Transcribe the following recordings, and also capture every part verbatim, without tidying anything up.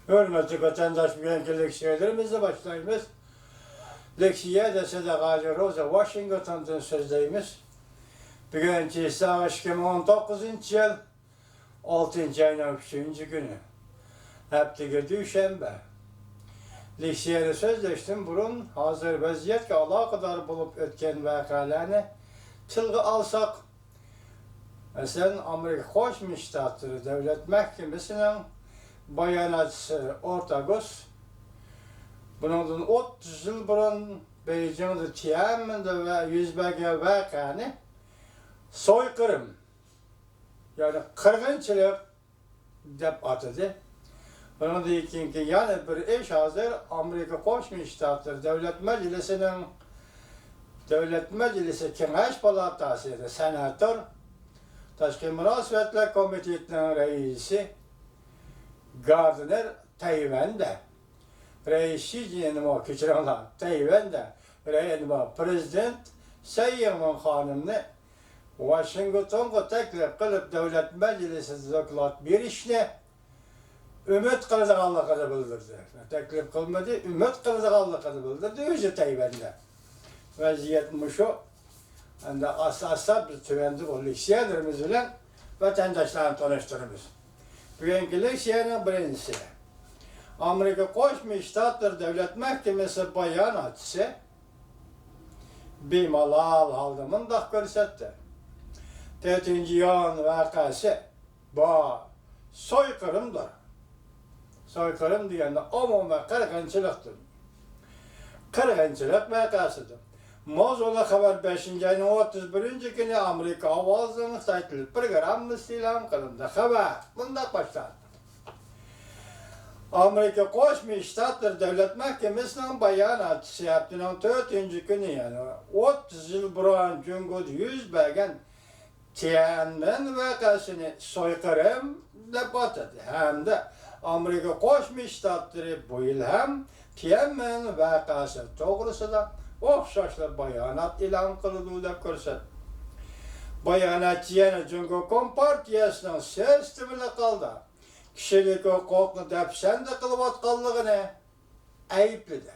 ھۆرمەتلىك ۋەتەنداش، بۈگۈنكى لېكسىيەلىرىمىزنى باشلايمىز. لېكسىيەدە سەدىقە ھاجى روزا ۋاشىنگتوندىن سۆزلەيمىز. بۈگۈن چېسسا ئىككى مىڭ ئون توققۇزىنچى يىل، ئالتىنچى ئاينىڭ ئۈچىنچى كۈنى، ھەپتىگە دۈشەنبە. لېكسىيەنى سۆزلەشتىن بۇرۇن، ھازىر ۋەزىيەتكە ئالاقىدار بولۇپ ئۆتكەن ۋەقەلەرنى تىلغا ئالساق، مەسىلەن، ئامېرىكا قوشما شتاتلىرى دۆلەت مەھكىمىسىنىڭ باياناتچىسى ئورتاگوس بۇنىڭدىن ئوتتۇز يىل بۇرۇن بېيجىڭدا تيەنئەنمېندا ۋە يۈز بەرگەن ۋەقەنى سويقىرىم، يەنى قىرغىنچىلىق دەپ ئاتىدى. بۇنىڭدىن كېيىنكى يەنە بىر ئىش، ھازىر ئامېرىكا قوشما شتاتلىرى دۆلەت مەجلىسىنىڭ، دۆلەت مەجلىسى كېڭەش پالاتاسىدا سېناتور، تاشقى مۇناسىۋەتلەر كومىتېتىنىڭ رەئىسى گاردنېر تەيۋەندە رەئىس شى جىنمو، كەچۈرۈڭلار، تەيۋەندە رەئىس پرېزىدېنت سەي يىڭۋېن خانىمنى ۋاشىنگتونغا تەكلىپ قىلىپ، دۆلەت مەجلىسىدە دوكلات بېرىشنى ئۈمىد قىلىدىغانلىقىنى بىلدۈردى. تەكلىپ قىلمىدى، ئۈمىد قىلىدىغانلىقىنى بىلدۈردى ئۆزى تەيۋەندە. ۋەزىيەت مۇشۇ. ئەمدى ئاستا-ئاستا بىز تۆۋەندە بۇ لېكسىيەلىرىمىز بىلەن ۋەتەنداشلارنى تونۇشتۇرىمىز. بۈگۈنكى لېكسىيەنىڭ بىرىنچىسى، ئامېرىكا قوشما شتاتلىرى دۆلەت مەھكىمىسى باياناتچىسى بىمالال ھالدا مۇنداق كۆرسەتتى: تۆتىنچى يۈەن ۋەقەسى بۇ سويقىرىمدۇر. سويقىرىم دېگەندە ئومۇمىي قىرغىنچىلىقتۇر. قىرغىنچىلىق ۋەقەسىدۇر. ماۋزۇلۇق خەۋەر بەشىنچى ئاينىڭ ئوتتۇز بىرىنچى كۈنى ئامېرىكا ئاۋازىنىڭ خىتاي تىل پروگراممىسىدا ئېلان قىلىندى. خەۋەر مۇنداق باشلاندى. ئامېرىكا قوشما شتاتلىرى دۆلەت مەھكىمىسىنىڭ باياناتچىسى ھەپتىنىڭ تۆتىنچى كۈنى، يەنى ئوتتۇز يىل بۇرۇن جۇڭگودا يۈز بەرگەن تيەنئەنمېن ۋەقەسىنى سويقىرىم دەپ ئاتىدى ھەمدە ئامېرىكا قوشما شتاتلىرى بۇ يىل ھەم تيەنئەنمېن ۋەقەسى توغرىسىدا ئوخشاشلا بايانات ئېلان قىلىدۇ دەپ كۆرسەتتى. باياناتچى يەنە جۇڭگو كومپارتىيەسىنىڭ سىستېمىلىق ھالدا كىشىلىك ھوقۇقنى دەپسەندە قىلىۋاتقانلىقىنى ئەيىبلىدى.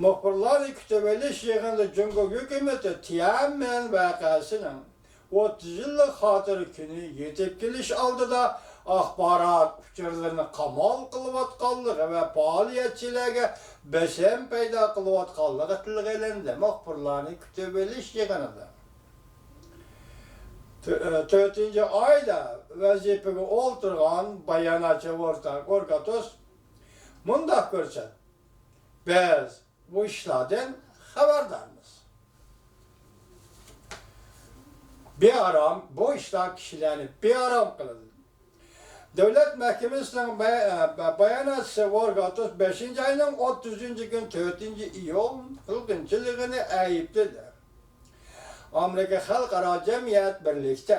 مۇخبىرلارنى كۈتۈۋېلىش يىغىنىدا جۇڭگو ھۆكۈمىتى تيەنئەنمېن ۋەقەسىنىڭ ئوتتۇز يىللىق خاتىرە كۈنى يېتىپ كېلىش ئالدىدا ئاخبارات ئۇچۇرلىرىنى قامال قىلىۋاتقانلىقى ۋە پائالىيەتچىلەرگە بېسىم پەيدا قىلىۋاتقانلىقى تىلغا ئېلىندى. مۇخبىرلارنى كۈتۈۋېلىش يىغىنىدا تۆ-، تۆتىنچى ئايدا ۋەزىپىگە ئولتۇرغان باياناتچى ئورتا-، ئورگاتوس مۇنداق كۆرسەتتى: بىز بۇ ئىشلاردىن خەۋەردارمىز. بىئارام، بۇ ئىشلار كىشىلەرنى بىئارام قىلىدۇ. دۆلەت مەھكىمىسىنىڭ باي-، باياناتچىسى ۋورگاتوس بەشىنچى ئاينىڭ ئوتتۇزىنچى كۈنى، تۆتىنچى ئىيۇل، قىرغىنچىلىقىنى ئەيىبلىدى. ئامېرىكا خەلقئارا جەمئىيەت بىرلىكتە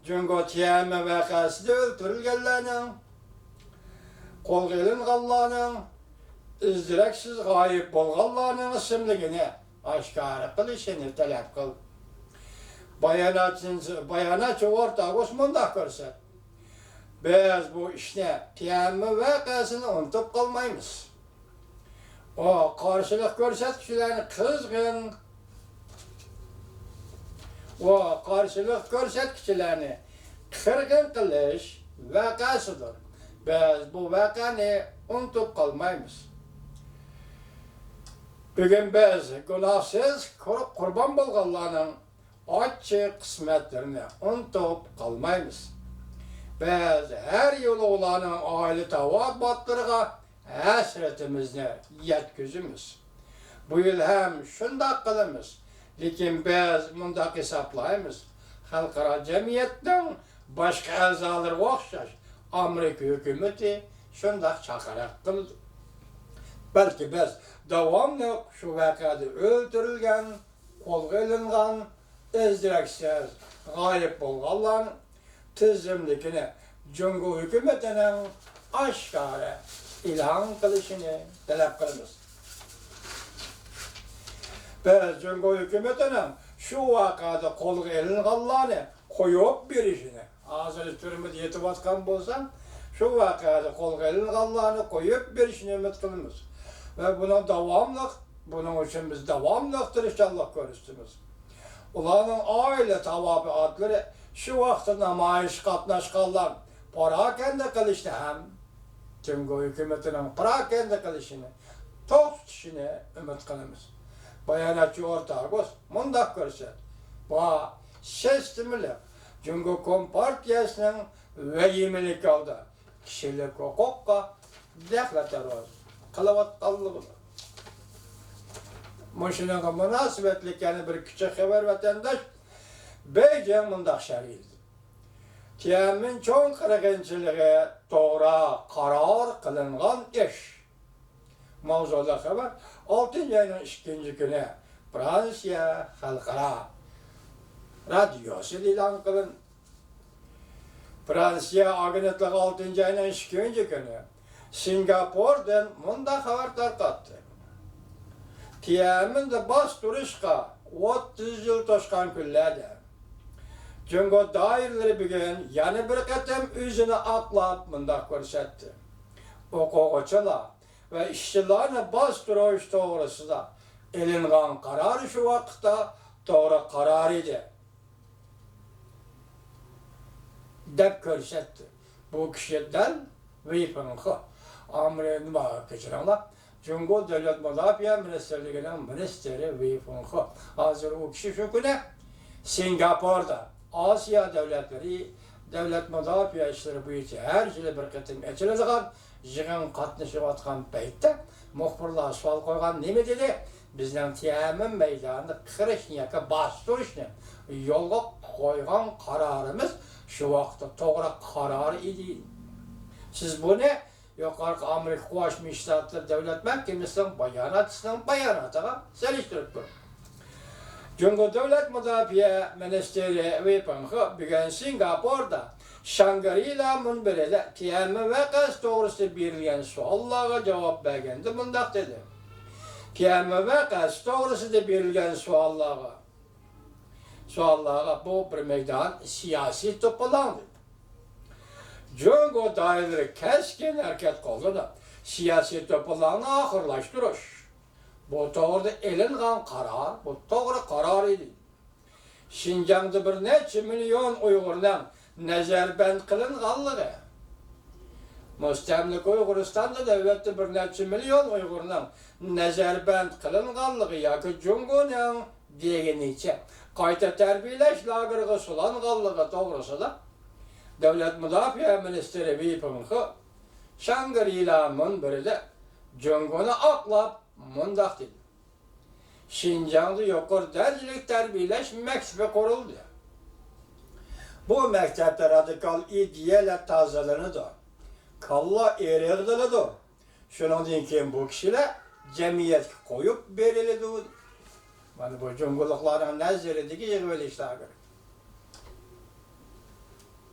جۇڭگو تيەنئەنمېن ۋەقەسىدە ئۆلتۈرۈلگەنلەرنىڭ، قولغا ئېلىنغانلارنىڭ، ئىز-دېرەكسىز غايىب بولغانلارنىڭ ئىسىملىكىنى ئاشكارا قىلىشىنى تەلەپ قىلدى. باياناتچى، باياناتچى ئورتاگوس مۇنداق كۆرسەتتى: بىز بۇ ئىشنى، تيەنئەنمېن ۋەقەسىنى ئۇنتۇپ قالمايمىز. ئۇ قارشىلىق كۆرسەتكۈچىلەرنى قىزغىن، ئۇ قارشىلىق كۆرسەتكۈچىلەرنى قىرغىن قىلىش ۋەقەسىدۇر. بىز بۇ ۋەقەنى ئۇنتۇپ قالمايمىز. بۈگۈن بىز گۇناھسىز قۇر-، قۇربان بولغانلارنىڭ ئاچچىق قىسمەتلىرىنى ئۇنتۇپ قالمايمىز. بىز ھەر يىلى ئۇلارنىڭ ئائىلە تاۋابىئاتلىرىغا ھەسرىتىمىزنى يەتكۈزىمىز. بۇ يىل ھەم شۇنداق قىلىمىز. لېكىن بىز مۇنداق ھېسابلايمىز، خەلقئارا جەمئىيەتنىڭ باشقا ئەزالىرىغا ئوخشاش ئامېرىكا ھۆكۈمىتى شۇنداق چاقىرىق قىلىدۇ. بەلكى بىز داۋاملىق شۇ ۋەقەدە ئۆلتۈرۈلگەن، قولغا ئېلىنغان، ئىز-دېرەكسىز غايىب بولغانلارنىڭ تىزىملىكىنى جۇڭگو ھۆكۈمىتىنىڭ ئاشكارا ئېلان قىلىشىنى تەلەپ قىلىمىز. بىز جۇڭگو ھۆكۈمىتىنىڭ شۇ ۋەقەدە قولغا ئېلىنغانلارنى قويۇپ بېرىشىنى، ھازىر تۈرمىدە يېتىۋاتقان بولسا، شۇ ۋەقەدە قولغا ئېلىنغانلارنى قويۇپ بېرىشىنى ئۈمىد قىلىمىز ۋە بۇنىڭ داۋاملىق، بۇنىڭ ئۈچۈن بىز داۋاملىق تىرىشچانلىق كۆرسىتىمىز. ئۇلارنىڭ ئائىلە تاۋابىئاتلىرى شۇ ۋاقىتتا نامايىشقا قاتناشقانلار پاراكەندە قىلىشنى ھەم جۇڭگو ھۆكۈمىتىنىڭ پاراكەندە قىلىشىنى توختىتىشىنى ئۈمىد قىلىمىز. باياناتچى ئورتا ئاگوست مۇنداق كۆرسەتتى: بۇ سىستېمىلىق جۇڭگو كومپارتىيەسىنىڭ ۋەھىمىلىك ھالدا كىشىلىك ھوقۇققا دەخلى تەرۇز قىلىۋاتقانلىقىدۇر. مۇشۇنىڭغا مۇناسىۋەتلىك يەنە بىر كىچىك خەۋەر، ۋەتەنداش. بېيجىڭ مۇنداق شەرھلىدى: تيەنئەنمېن چوڭ قىرغىنچىلىقى توغرا قارار قىلىنغان ئىش. ماۋزۇلۇق خەۋەر ئالتىنچى ئاينىڭ ئىككىنچى كۈنى فرانسىيە خەلقئارا رادىيوسىدا ئېلان قىلىندى. فرانسىيە ئاگېنتلىقى ئالتىنچى ئاينىڭ ئىككىنچى كۈنى سىنگاپوردىن مۇنداق خەۋەر تارقاتتى: تيەنئەنمېندا باستۇرۇشقا ئوتتۇز يىل توشقان كۈنلەردە جۇڭگو دائىرىلىرى بۈگۈن يەنە بىر قېتىم ئۆزىنى ئاقلاپ مۇنداق كۆرسەتتى: ئوقۇغۇچىلار ۋە ئىشچىلارنى باستۇرۇش توغرىسىدا ئېلىنغان قارار شۇ ۋاقىتتا توغرا قارار ئىدى، دەپ كۆرسەتتى. بۇ كىشى دەل ۋېي فېڭخې، ئامېرىكا، نېمە، كەچۈرۈڭلار، جۇڭگو دۆلەت مۇداپىئە مىنىستىرلىكىنىڭ مىنىستىرى ۋېي فېڭخې. ھازىر ئۇ كىشى شۇ كۈنى سىنگاپوردا ئاسىيا دۆلەتلىرى دۆلەت مۇداپىئە ئىشلىرى بويىچە ھەر يىلى بىر قېتىم ئېچىلىدىغان يىغىنغا قاتنىشىۋاتقان پەيتتە مۇخبىرلار سوئال قويغان، نېمە دېدى؟ بىزنىڭ تيەنئەنمېن مەيدانىدا قىرىشنى ياكى باستۇرۇشنى يولغا قويغان قارارىمىز شۇ ۋاقىتتا توغرا قارار ئىدى. سىز بۇنى يۇقىرىقى ئامېرىكا قوشما شتاتلىرى دۆلەت مەھكىمىسىنىڭ باياناتچىسىنىڭ باياناتىغا سېلىشتۇرۇپ كۆرۈڭ. جۇڭگو دۆلەت مۇداپىئە مىنىستىرى ۋېي فېڭخې بۈگۈن سىنگاپوردا شاڭگرىلا مۇنبىرىدە تيەنئەنمېن ۋەقەسى توغرىسىدا بېرىلگەن سوئاللارغا جاۋاب بەرگەندە مۇنداق دېدى: تيەنئەنمېن ۋەقەسى توغرىسىدا بېرىلگەن سوئاللارغا، سوئاللارغا بۇ بىر مەيدان سىياسىي توپىلاڭ. جۇڭگو دائىرىلىرى كەسكىن ھەرىكەت قىلدى. سىياسىي توپىلاڭنى ئاخىرلاشتۇرۇش. بۇ توغرىدا ئېلىنغان قارار، بۇ توغرا قارار ئىدى. شىنجاڭدا بىر نەچچە مىليون ئۇيغۇرنىڭ نەزەربەند قىلىنغانلىقى، مۇستەملىكە ئۇيغۇرىستاندا نۆۋەتتە بىر نەچچە مىليون ئۇيغۇرنىڭ نەزەربەند قىلىنغانلىقى ياكى جۇڭگونىڭ دېگىنىچە قايتا تەربىيەلەش لاگېرىغا سولانغانلىقى توغرىسىدا دۆلەت مۇداپىئە مىنىستىرى ۋېي فېڭخې شاڭگرىلا مۇنبىرىدە جۇڭگونى ئاقلاپ مۇنداق دېدى: شىنجاڭدا يۇقىرى دەرىجىلىك تەربىيەلەش مەكتىپى قۇرۇلدى. بۇ مەكتەپتە رادىكال ئىدىيەلەر تازىلىنىدۇ، كاللا ئىرغىتىلىدۇ. شۇنىڭدىن كېيىن بۇ كىشىلەر جەمئىيەتكە قويۇپ بېرىلىدۇ. مانا بۇ جۇڭگولۇقلارنىڭ نەزىرىدىكى يىغىۋېلىش لاگېرى.